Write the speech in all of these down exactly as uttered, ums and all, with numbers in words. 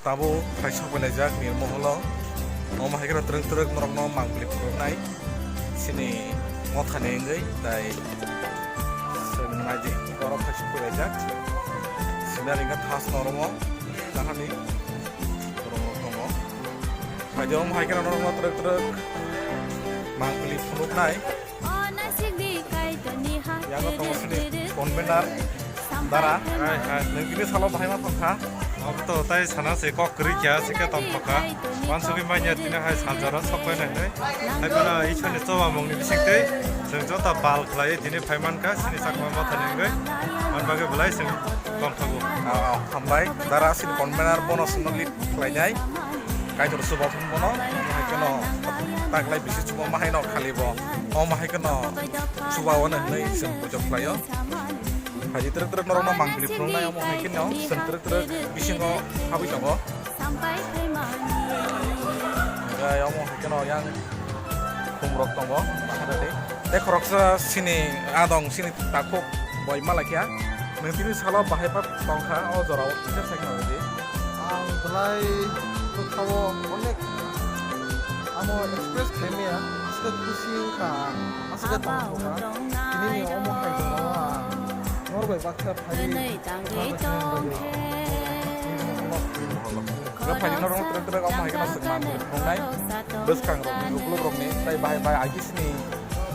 Tabuk khai sokpailaijak Nirmoholo. Omo hai kheno twrwk twrwk norokno mangpili phunuknai. Chini mothani wngwi tai chwng naidi borok khai sokpailaijak. Scenery wngkha thas normo nahani borok tongo. Phaidi omo hai kheno norokno twrwk twrwk mangpili phunuknai. Yago tongo sini convener dara. Hai, hai. Nwng tini salo bahai ma tongkha? Abo to tai sana se kok kwrwi kya se khe tong thokha. Wansugwi manya tini hai sanjaro sokoi nai nai. Hai bono Ishwarni chobamungni bisingtwi chwng joto bal khlaiwi tini phai mankha sini chakma mothani wngwi. Manbagwi belai chwng tong thogo. Ah, ah, hambai. Dara sini convener bono chwngno lead khlainai. Kaitor chuba phano bono, omo hai kheno taklai bisi chuba ma haino khali bo. Omo hai kheno chuba wano hinwi chwng pujo khlaio. Phaidi twrwk twrwk norokno mangpili phunuknai omo hai kheno chwng twrwk twrwk bisingo habwi tongo. Tei omo hai kheno yang khumrok tongo, baharani. Tei khoroksa sini adong, sini takhuk boi malaikha. Nwng tini salo bahai pa tongkha o jorao, kisa sai khna di. Ang belai bwkhao onek amo express khaimaya, aswk khe khusi wngkha ang, aswk khe tongthokha. Tini ni omo hai jorao ang norbai baksa phaiwi. Ga phaidi norok twrwk twrwk omo hai kheno swkang phunuknai. Bwskangrokni, lukurokni, tei bahai bahai agi sini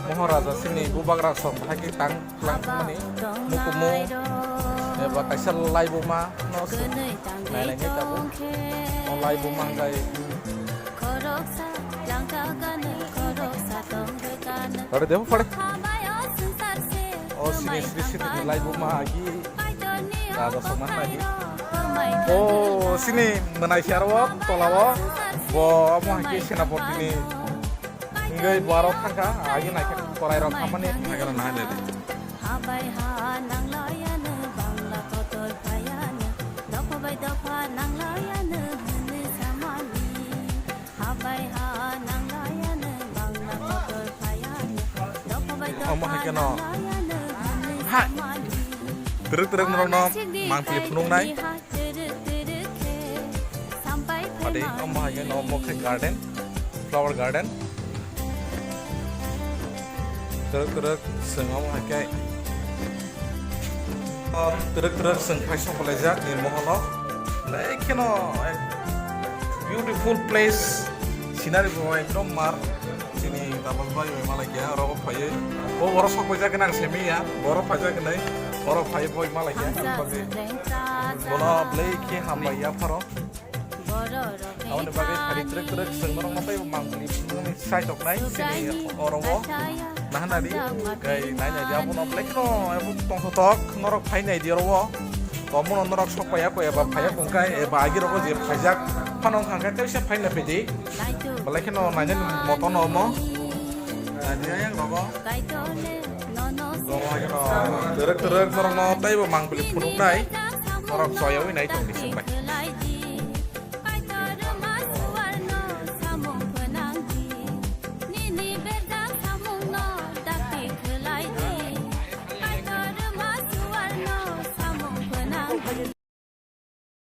Moharaja sini bubagra song bahai khe tang. Twlang thangmani mukumu eba kaisa laibuma no se nainai ni tabuk. O laibuma hwnkhe pare de, pare. O sini sri sri ni laibuma agi raja songma agi. O sini mwnai siaro tola o bo omo hai khe senapati ni. Hingke bo aro khangkha, agi naikhe korai rok khamani. Naikhe rok nahani de. Habai ha nanglayano bangla kotor phayano, dopha bai dopha nanglayano hwnwi samani. Habai ha nanglayano bangla kotor phayano, dopha bai dopha nanglayano hwnwi samani. Omo hai khe no. Hai. Twrwk twrwk norokno mangpili phunuknai. Adi, omo hai khe no, omo khe garden, flower garden. Twrwk twrwk chwng omo hai khe. Twrwk twrwk chwng phai sokolaijak ni moholo. Belai kheno ek beautiful place, scenery bo ekdom mar. Chini tabuk bai bai malai khe oro phaiwi. Bo oro sok paijak gwnang simi ya. Bo oro paijak gwnai. Oro phaiwi bai malai khe. Bono belai khe hambai ya pharo. Aboni bagwi phari twrwk twrwk chwng norok no tei mangpili phunuknani sai toknai chini oro o. Nahanadi kai nainai di abono belai kheno abo tongthotok norok phainai di oro o. Omono norok sok paiya koi eba phaiya kongkai eba agi rogo je phaijak phano wngkha khe teisa phaina phaidi. Belai kheno nainani moto no omo. Naidi ayang rogo. Rogo hai kheno twrwk twrwk norokno teibo mangpili phunuknai. Norok choyawi nai tongdi chwng bai.